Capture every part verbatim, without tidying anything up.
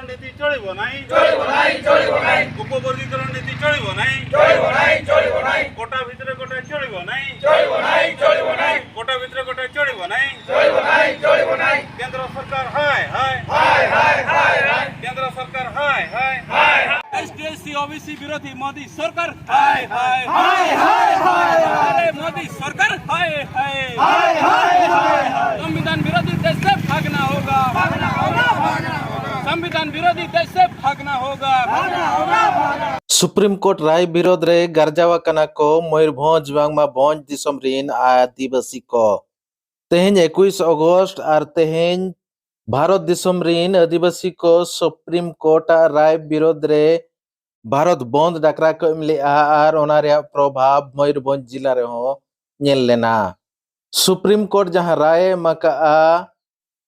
নীতি চলিব নাই। চলিব নাই, চলিব নাই। উপবর্গীকরণ নীতি চলিব নাই। চলিব নাই, চলিব নাই। কোটা ভিতরে কোটা চলিব নাই। চলিব নাই, চলিব নাই। কোটা ভিতরে কোটা চলিব নাই। চলিব নাই, চলিব নাই। কেন্দ্র সরকার হায় হায়। হায় হায়, হায় হায়। কেন্দ্র সরকার হায় হায়। হায় হায়। এসটি এসসি ওবিসি বিরোধী মোদী সরকার হায় হায়। হায় হায়, হায় হায়। अरे मोदी सरकार हाय हाय। हाय हाय, हाय हाय। संविधान विरोधी देश से भागना होगा। भागना होगा, भागना होगा। संविधान विरोधी देश से भागना होगा। भागना होगा, भागना। ᱥᱩᱯᱨᱤᱢ ᱠᱳᱨᱴ ᱨᱟᱭ ᱵᱤᱨᱳᱫᱷ ᱨᱮ ᱜᱟᱨᱡᱟᱣ ᱟᱠᱟᱱᱟ ᱠᱚ ᱢᱚᱭᱩᱨᱵᱷᱚᱸᱡᱽ ᱵᱟᱝᱢᱟ ᱵᱷᱚᱸᱡᱽ ᱫᱤᱥᱚᱢ ᱨᱤᱱ ᱟᱹᱫᱤᱵᱟᱹᱥᱤ ᱠᱚ᱾ ᱛᱮᱦᱮᱧ ᱮᱠᱩᱥ ᱚᱜᱚᱥᱴ ᱟᱨ ᱛᱮᱦᱮᱧ ᱵᱷᱟᱨᱚᱛ ᱫᱤᱥᱚᱢ ᱨᱤᱱ ᱟᱹᱫᱤᱵᱟᱹᱥᱤ ᱠᱚ ᱥᱩᱯᱨᱤᱢ ᱠᱳᱨᱴ ᱟᱜ ᱨᱟᱭ ᱵᱤᱨᱳᱫᱷ ᱨᱮ ᱵᱷᱟᱨᱚᱛ ᱵᱚᱱᱫ ᱰᱟᱠᱨᱟ ᱠᱚ ᱮᱢ ᱞᱮᱫᱼᱟ ᱟᱨ ᱚᱱᱟ ᱨᱮᱭᱟᱜ ᱯᱨᱚᱵᱷᱟᱵᱽ ᱢᱚᱭᱩᱨᱵᱷᱚᱸᱡᱽ ᱡᱤᱞᱟ ᱨᱮᱦᱚᱸ ᱧᱮᱞ ᱞᱮᱱᱟ᱾ ᱥᱩᱯᱨᱤᱢ ᱠᱳᱨᱴ ᱡᱟᱦᱟᱸ ᱨᱟᱭ ᱮ ᱮᱢ ᱟᱠᱟᱫᱼᱟ,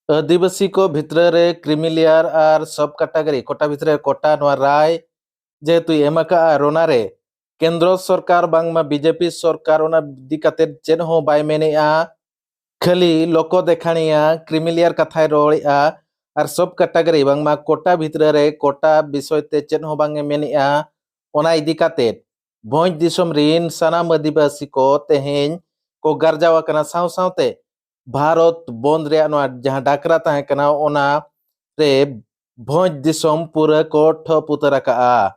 ᱟᱹᱫᱤᱵᱟᱹᱥᱤ ᱠᱚ ᱵᱷᱤᱛᱨᱤ ᱨᱮ ᱠᱨᱤᱢᱤ ᱞᱮᱭᱟᱨ ᱟᱨ ᱥᱚᱵ ᱠᱟᱴᱟᱜᱟᱨᱤ ᱠᱳᱴᱟ ᱵᱷᱤᱛᱨᱤ ᱨᱮ ᱠᱳᱴᱟ ᱱᱚᱣᱟ ᱨᱟᱭ ᱡᱮᱦᱮᱛᱩᱭ ᱮᱢ ᱟᱠᱟᱫᱼᱟ ᱟᱨ ᱚᱱᱟ ᱨᱮ ᱠᱮᱱᱫᱨᱚ ᱥᱚᱨᱠᱟᱨ ᱵᱟᱝᱢᱟ ᱵᱤᱡᱮᱯᱤ ᱥᱚᱨᱠᱟᱨ ᱚᱱᱟ ᱤᱫᱤ ᱠᱟᱛᱮ ᱪᱮᱫ ᱦᱚᱸ ᱵᱟᱭ ᱢᱮᱱᱮᱫᱼᱟ᱾ ᱠᱷᱟᱹᱞᱤ ᱞᱳᱠᱚ ᱫᱮᱠᱷᱟᱱᱤᱭᱟ ᱠᱨᱤᱢᱤ ᱞᱮᱭᱟᱨ ᱠᱟᱛᱷᱟᱭ ᱨᱚᱲᱮᱫᱼᱟ ᱟᱨ ᱥᱚᱵ ᱠᱟᱴᱟᱜᱟᱨᱤ ᱵᱟᱝᱢᱟ ᱠᱳᱴᱟ ᱵᱷᱤᱛᱨᱤ ᱨᱮ ᱠᱳᱴᱟ ᱵᱤᱥᱚᱭ ᱛᱮ ᱪᱮᱫ ᱦᱚᱸ ᱵᱟᱝ ᱮ ᱢᱮᱱᱮᱫᱼᱟ᱾ ᱚᱱᱟ ᱤᱫᱤ ᱠᱟᱛᱮ ᱵᱷᱚᱸᱡᱽ ᱫᱤᱥᱚᱢ ᱨᱤᱱ ᱥᱟᱱᱟᱢ ᱟᱹᱫᱤᱵᱟᱹᱥᱤ ᱠᱚ ᱛᱮᱦᱮᱧ ᱠᱚ ᱜᱟᱨᱡᱟᱣ ᱟᱠᱟᱱᱟ᱾ ᱥᱟᱶ ᱥᱟᱶᱛᱮ ᱵᱷᱟᱨᱚᱛ ᱵᱚᱱᱫ ᱨᱮᱭᱟᱜ ᱱᱚᱣᱟ ᱡᱟᱦᱟᱸ ᱰᱟᱠᱨᱟ ᱛᱟᱦᱮᱸ ᱠᱟᱱᱟ, ᱚᱱᱟ ᱨᱮ ᱵᱷᱚᱸᱡᱽ ᱫᱤᱥᱚᱢ ᱯᱩᱨᱟᱹ ᱠᱚ ᱴᱷᱚᱯ ᱩᱛᱟᱹᱨ ᱟᱠᱟᱜᱼᱟ᱾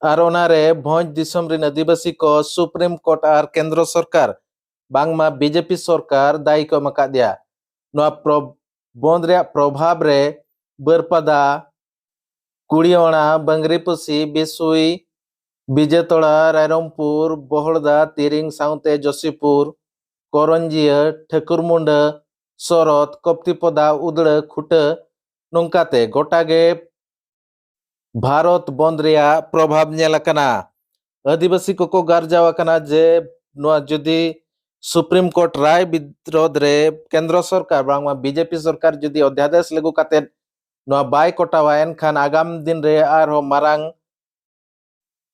ᱟᱨ ᱚᱱᱟ ᱨᱮ ᱵᱷᱚᱸᱡᱽ ᱫᱤᱥᱚᱢ ᱨᱤᱱ ᱟᱹᱫᱤᱵᱟᱹᱥᱤ ᱠᱚ ᱥᱩᱯᱨᱤᱢ ᱠᱳᱨᱴ ᱟᱨ ᱠᱮᱱᱫᱨᱚ ᱥᱚᱨᱠᱟᱨ ᱵᱟᱝᱢᱟ ᱵᱤᱡᱮᱯᱤ ᱥᱚᱨᱠᱟᱨ ᱫᱟᱭᱤ ᱠᱚ ᱮᱢ ᱟᱠᱟᱫᱮᱭᱟ᱾ ᱱᱚᱣᱟ ᱯᱨᱚ-, ᱵᱚᱱᱫ ᱨᱮᱭᱟᱜ ᱯᱨᱚᱵᱷᱟᱵᱽ ᱨᱮ ᱵᱟᱹᱨᱯᱟᱫᱟ, ᱠᱩᱲᱤᱭᱚᱲᱟ, ᱵᱟᱝᱨᱤᱯᱚᱥᱤ, ᱵᱤᱥᱩᱭ, ᱵᱤᱡᱮᱛᱚᱲᱟ, ᱨᱟᱭᱨᱚᱝᱯᱩᱨ, ᱵᱚᱦᱚᱲᱫᱟ, ᱛᱤᱨᱤᱝ ᱥᱟᱶᱛᱮ ᱡᱚᱥᱤᱯᱩᱨ, ᱠᱚᱨᱚᱧᱡᱤᱭᱟᱹ, ᱴᱷᱟᱹᱠᱩᱨᱢᱩᱸᱰᱟᱹ, ᱥᱚᱨᱚᱛ, ᱠᱚᱯᱛᱤᱯᱚᱫᱟ, ᱩᱫᱽᱲᱟᱹ, ᱠᱷᱩᱴᱟᱹ, ᱱᱚᱝᱠᱟᱛᱮ ᱜᱚᱴᱟ ᱜᱮ ᱵᱷᱟᱨᱚᱛ ᱵᱚᱱᱫ ᱨᱮᱭᱟᱜ ᱯᱨᱚᱵᱷᱟᱵᱽ ᱧᱮᱞ ᱟᱠᱟᱱᱟ᱾ ᱟᱹᱫᱤᱵᱟᱹᱥᱤ ᱠᱚᱠᱚ ᱜᱟᱨᱡᱟᱣ ᱟᱠᱟᱱᱟ ᱡᱮ ᱱᱚᱣᱟ ᱡᱩᱫᱤ ᱥᱩᱯᱨᱤᱢ ᱠᱳᱨᱴ ᱨᱟᱭ ᱵᱤᱨᱳᱫᱷ ᱨᱮ ᱠᱮᱱᱫᱨᱚ ᱥᱚᱨᱠᱟᱨ ᱵᱟᱝᱢᱟ ᱵᱤᱡᱮᱯᱤ ᱥᱚᱨᱠᱟᱨ ᱡᱩᱫᱤ ᱚᱫᱷᱭᱟᱫᱮᱥ ᱞᱟᱹᱜᱩ ᱠᱟᱛᱮᱫ ᱱᱚᱣᱟ ᱵᱟᱭ ᱠᱚᱴᱟᱣᱟ, ᱮᱱᱠᱷᱟᱱ ᱟᱜᱟᱢ ᱫᱤᱱ ᱨᱮ ᱟᱨᱦᱚᱸ ᱢᱟᱨᱟᱝ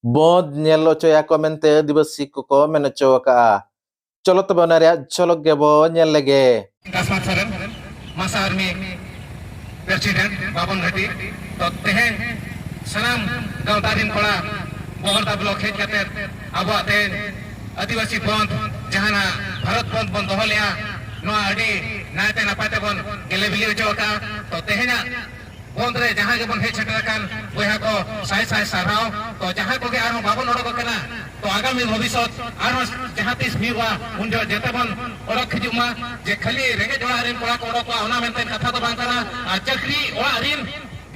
ᱵᱚᱸᱫᱽ ᱧᱮᱞ ᱦᱚᱪᱚᱭᱟᱠᱚ ᱢᱮᱱᱛᱮ ᱟᱹᱫᱤᱵᱟᱹᱥᱤ ᱠᱚᱠᱚ ᱢᱮᱱ ᱦᱚᱪᱚ ᱟᱠᱟᱫᱼᱟ᱾ ᱪᱚᱞᱚ ᱛᱚᱵᱮ ᱚᱱᱟ ᱨᱮᱭᱟᱜ ᱡᱷᱚᱞᱚᱠ ᱜᱮᱵᱚ ᱧᱮᱞ ᱞᱮᱜᱮ᱾ ᱫᱟᱥᱢᱟᱛ ᱥᱚᱨᱮᱱ, ᱢᱟᱥᱟ ᱟᱨᱢᱤ, ᱯᱮ ᱯᱨᱮᱥᱤᱰᱮᱱᱴ ᱵᱟᱵᱚᱱ ᱜᱷᱟᱴᱤ᱾ ᱛᱚ ᱛᱮᱦᱮᱧ ᱥᱟᱱᱟᱢ ᱜᱟᱶᱛᱟ ᱨᱤᱱ ᱠᱚᱲᱟ ᱵᱚᱦᱚᱲᱫᱟ ᱵᱞᱚᱠ ᱦᱮᱡ ᱠᱟᱛᱮ ᱟᱵᱚᱣᱟᱜ ᱛᱮᱦᱮᱧ ᱟᱹᱫᱤᱵᱟᱹᱥᱤ ᱵᱚᱱᱫᱷ, ᱡᱟᱦᱟᱱᱟᱜ ᱵᱷᱟᱨᱚᱛ ᱵᱚᱱᱫᱷ ᱵᱚᱱ ᱫᱚᱦᱚ ᱞᱮᱜᱼᱟ, ᱱᱚᱣᱟ ᱟᱹᱰᱤ ᱱᱟᱭᱛᱮ ᱱᱟᱯᱟᱭ ᱛᱮᱵᱚᱱ ᱜᱮᱞᱮ ᱵᱤᱞᱤ ᱦᱚᱪᱚ ᱟᱠᱟᱫᱼᱟ᱾ ᱛᱚ ᱛᱮᱦᱮᱧᱟᱜ ᱵᱚᱱᱫᱷ ᱨᱮ ᱡᱟᱦᱟᱸ ᱜᱮᱵᱚᱱ ᱦᱮᱡ ᱥᱮᱴᱮᱨ ᱟᱠᱟᱱ ᱵᱚᱭᱦᱟ ᱠᱚ, ᱥᱟᱭ ᱥᱟᱭ ᱥᱟᱨᱦᱟᱣ᱾ ᱛᱚ ᱡᱟᱦᱟᱸ ᱠᱚᱜᱮ ᱟᱨᱦᱚᱸ ᱵᱟᱵᱚᱱ ᱚᱰᱚᱠ ᱟᱠᱟᱱᱟ, ᱛᱚ ᱟᱜᱟᱢᱤ ᱵᱷᱚᱵᱤᱥᱥᱚᱛ ᱟᱨᱦᱚᱸ ᱡᱟᱦᱟᱸ ᱛᱤᱥ ᱦᱩᱭᱩᱜᱼᱟ, ᱩᱱ ᱡᱚᱦᱚᱜ ᱡᱮᱛᱮ ᱵᱚᱱ ᱚᱰᱚᱠ ᱦᱤᱡᱩᱜ ᱢᱟ᱾ ᱡᱮ ᱠᱷᱟᱹᱞᱤ ᱨᱮᱸᱜᱮᱡ ᱚᱲᱟᱜ ᱨᱮᱱ ᱠᱚᱲᱟ ᱠᱚ ᱚᱰᱚᱠᱚᱜᱼᱟ, ᱚᱱᱟ ᱢᱮᱱᱛᱮ ᱠᱟᱛᱷᱟ ᱫᱚ ᱵᱟᱝ ᱠᱟᱱᱟ᱾ ᱟᱨ ᱪᱟᱹᱠᱨᱤ ᱚᱲᱟᱜ ᱨᱮᱱ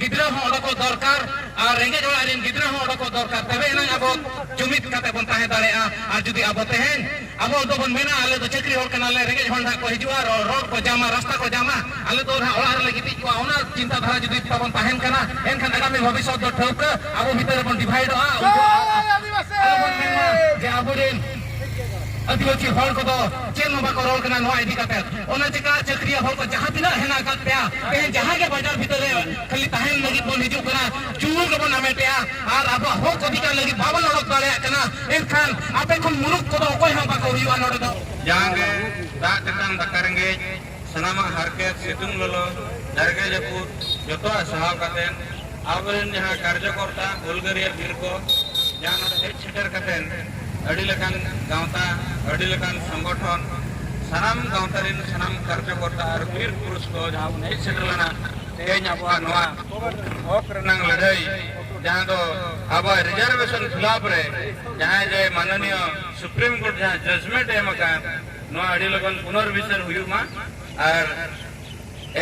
ᱜᱤᱫᱽᱨᱟᱹ ᱦᱚᱸ ᱚᱰᱚᱠᱚᱜ ᱫᱚᱨᱠᱟᱨ, ᱟᱨ ᱨᱮᱸᱜᱮᱡ ᱚᱲᱟᱜ ᱨᱮᱱ ᱜᱤᱫᱽᱨᱟᱹ ᱦᱚᱸ ᱚᱰᱚᱠᱚᱜ ᱫᱚᱨᱠᱟᱨ, ᱛᱚᱵᱮ ᱮᱱᱟᱝ ᱟᱵᱚ ᱡᱩᱢᱤᱫ ᱠᱟᱛᱮ ᱵᱚᱱ ᱛᱟᱦᱮᱸ ᱫᱟᱲᱮᱭᱟᱜᱼᱟ᱾ ᱟᱨ ᱡᱩᱫᱤ ᱟᱵᱚ ᱛᱮᱦᱮᱧ ᱟᱵᱚ ᱫᱚᱵᱚᱱ ᱢᱮᱱᱟ, "ᱟᱞᱮ ᱫᱚ ᱪᱟᱹᱠᱨᱤ ᱦᱚᱲ ᱠᱟᱱᱟᱞᱮ, ᱨᱮᱸᱜᱮᱡ ᱦᱚᱲ ᱱᱟᱦᱟᱜ ᱠᱚ ᱦᱤᱡᱩᱜᱼᱟ, ᱨᱚ-, ᱨᱚᱰ ᱠᱚ ᱡᱟᱢᱟ, ᱨᱟᱥᱛᱟ ᱠᱚ ᱡᱟᱢᱟ, ᱟᱞᱮ ᱫᱚ ᱱᱟᱦᱟᱜ ᱚᱲᱟᱜ ᱨᱮᱞᱮ ᱜᱤᱛᱤᱡ ᱠᱚᱜᱼᱟ", ᱚᱱᱟ ᱪᱤᱱᱛᱟ ᱫᱷᱟᱨᱟ ᱡᱩᱫᱤ ᱛᱟᱵᱚᱱ ᱛᱟᱦᱮᱱ ᱠᱟᱱᱟ, ᱮᱱᱠᱷᱟᱱ ᱟᱜᱟᱢᱤ ᱵᱷᱚᱵᱤᱥᱥᱚᱛ ᱫᱚ ᱴᱷᱟᱹᱣᱠᱟᱹ ᱟᱵᱚ ᱵᱷᱤᱛᱟᱹᱨ ᱨᱮᱵᱚᱱ ᱰᱤᱵᱷᱟᱭᱤᱰᱚᱜᱼᱟ᱾ ᱩᱱᱠᱩ ᱟᱞᱚᱵᱚᱱ ᱢᱮᱱᱟ ᱡᱮ ᱟᱵᱚᱨᱮᱱ ᱟᱹᱫᱤᱵᱟᱹᱥᱤ ᱦᱚᱲ ᱠᱚᱫᱚ ᱪᱮᱫ ᱦᱚᱸ ᱵᱟᱠᱚ ᱨᱚᱲ ᱠᱟᱱᱟ ᱱᱚᱣᱟ ᱤᱫᱤ ᱠᱟᱛᱮ᱾ ᱚᱱᱟ ᱪᱤᱠᱟ ᱪᱟᱹᱠᱨᱤᱭᱟᱹ ᱦᱚᱲ ᱠᱚ ᱡᱟᱦᱟᱸ ᱛᱤᱱᱟᱹᱜ ᱦᱮᱱᱟᱜ ᱟᱠᱟᱫ ᱯᱮᱭᱟ, ᱛᱮᱦᱮᱧ ᱡᱟᱦᱟᱸ ᱜᱮ ᱵᱟᱡᱟᱨ ᱵᱷᱤᱛᱟᱹᱨ ᱨᱮ ᱠᱷᱟᱹᱞᱤ ᱛᱟᱦᱮᱱ ᱞᱟᱹᱜᱤᱫ ᱵᱚᱱ ᱦᱤᱡᱩᱜ ᱠᱟᱱᱟ, ᱪᱩᱞ ᱜᱮᱵᱚᱱ ᱦᱟᱢᱮᱴᱮᱜᱼᱟ ᱟᱨ ᱟᱵᱚᱣᱟᱜ ᱦᱚᱠ ᱚᱫᱷᱤᱠᱟᱨ ᱞᱟᱹᱜᱤᱫ ᱵᱟᱵᱚᱱ ᱚᱰᱚᱠ ᱫᱟᱲᱮᱭᱟᱜ ᱠᱟᱱᱟ, ᱮᱱᱠᱷᱟᱱ ᱟᱯᱮ ᱠᱷᱚᱱ ᱢᱩᱨᱩᱠᱷ ᱠᱚᱫᱚ ᱚᱠᱚᱭ ᱦᱚᱸ ᱵᱟᱠᱚ ᱦᱩᱭᱩᱜᱼᱟ ᱱᱚᱰᱮ ᱫᱚ᱾ ᱡᱟᱦᱟᱸ ᱜᱮ ᱫᱟᱜ ᱛᱮᱛᱟᱝ ᱫᱟᱠᱟ ᱨᱮᱸᱜᱮᱡ, ᱥᱟᱱᱟᱢᱟᱜ ᱦᱟᱨᱠᱮᱛ, ᱥᱤᱛᱩᱝ ᱞᱚᱞᱚ, ᱡᱟᱨᱜᱮ ᱡᱟᱹᱯᱩᱫ, ᱡᱚᱛᱚᱣᱟᱜ ᱥᱟᱦᱟᱣ ᱠᱟᱛᱮ ᱟᱵᱚᱨᱮᱱ ᱡᱟᱦᱟᱸ ᱠᱟᱨᱡᱚᱠᱚᱨᱛᱟ, ᱦᱩᱞᱜᱟᱹᱨᱤᱭᱟᱹ ᱵᱤᱨ ᱠᱚ, ᱡᱟᱦᱟᱸ ᱱᱚᱰᱮ ᱦᱮᱡ ᱥᱮᱴᱮᱨ ᱠᱟᱛᱮ ᱟᱹᱰᱤ ᱞᱮᱠᱟᱱ ᱜᱟᱶᱛᱟ, ᱟᱹᱰᱤ ᱞᱮᱠᱟᱱ ᱥᱚᱝᱜᱚᱴᱷᱚᱱ, ᱥᱟᱱᱟᱢ ᱜᱟᱶᱛᱟ ᱨᱮᱱ ᱥᱟᱱᱟᱢ ᱠᱟᱨᱡᱚᱠᱚᱨᱛᱟ ᱟᱨ ᱵᱤᱨ ᱯᱩᱨᱩᱥ ᱠᱚ ᱡᱟᱦᱟᱸ ᱵᱚᱱ ᱦᱮᱡ ᱥᱮᱴᱮᱨ ᱞᱮᱱᱟ ᱛᱮᱦᱮᱧ ᱟᱵᱚᱣᱟᱜ ᱱᱚᱣᱟ ᱦᱚᱠ ᱨᱮᱱᱟᱜ ᱞᱟᱹᱲᱦᱟᱹᱭ, ᱡᱟᱦᱟᱸ ᱫᱚ ᱟᱵᱚᱣᱟᱜ ᱨᱤᱡᱟᱨᱵᱷᱮᱥᱚᱱ ᱠᱷᱤᱞᱟᱯ ᱨᱮ ᱡᱟᱦᱟᱸᱭ ᱡᱮ ᱢᱟᱱᱚᱱᱤᱭᱚ ᱥᱩᱯᱨᱤᱢ ᱠᱳᱨᱴ ᱡᱟᱦᱟᱸ ᱡᱟᱡᱽᱢᱮᱱᱴ ᱮ ᱮᱢ ᱟᱠᱟᱱ, ᱱᱚᱣᱟ ᱟᱹᱰᱤ ᱞᱚᱜᱚᱱ ᱯᱩᱱᱚᱨᱵᱤᱪᱟᱨ ᱦᱩᱭᱩᱜ ᱢᱟ᱾ ᱟᱨ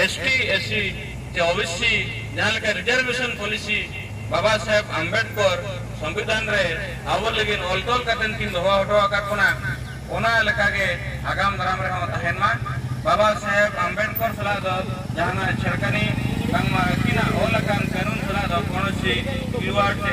ᱮᱥ ᱴᱤ, ᱮᱥ ᱥᱤ ᱪᱮ ᱳ ᱵᱤ ᱥᱤ ᱡᱟᱦᱟᱸ ᱞᱮᱠᱟ ᱨᱤᱡᱟᱨᱵᱷᱮᱥᱚᱱ ᱯᱚᱞᱤᱥᱤ ᱵᱟᱵᱟ ᱥᱟᱦᱮᱵᱽ ᱟᱢᱵᱮᱰᱠᱚᱨ ᱥᱚᱝᱵᱤᱫᱷᱟᱱ ᱨᱮ ᱟᱵᱚ ᱞᱟᱹᱜᱤᱫ ᱚᱞ ᱛᱚᱞ ᱠᱟᱛᱮ ᱠᱤᱱ ᱫᱚᱦᱚ ᱦᱚᱴᱚ ᱟᱠᱟᱫ ᱵᱚᱱᱟ, ᱚᱱᱟ ᱞᱮᱠᱟᱜᱮ ᱟᱜᱟᱢ ᱫᱟᱨᱟᱢ ᱨᱮᱦᱚᱸ ᱛᱟᱦᱮᱱ ᱢᱟ᱾ ᱵᱟᱵᱟ ᱥᱟᱦᱮᱵᱽ ᱟᱢᱵᱮᱰᱠᱚᱨ ᱥᱟᱞᱟᱜ ᱫᱚ ᱡᱟᱦᱟᱱᱟᱜ ᱪᱷᱮᱲᱠᱟᱱᱤ ᱵᱟᱝᱢᱟ ᱟᱹᱠᱤᱱᱟᱜ ᱚᱞ ᱟᱠᱟᱱ ᱠᱟᱹᱱᱩᱱ ᱥᱟᱞᱟᱜ ᱫᱚ ᱠᱳᱱᱳ ᱪᱮ ᱠᱷᱤᱞᱣᱟᱲ ᱪᱮ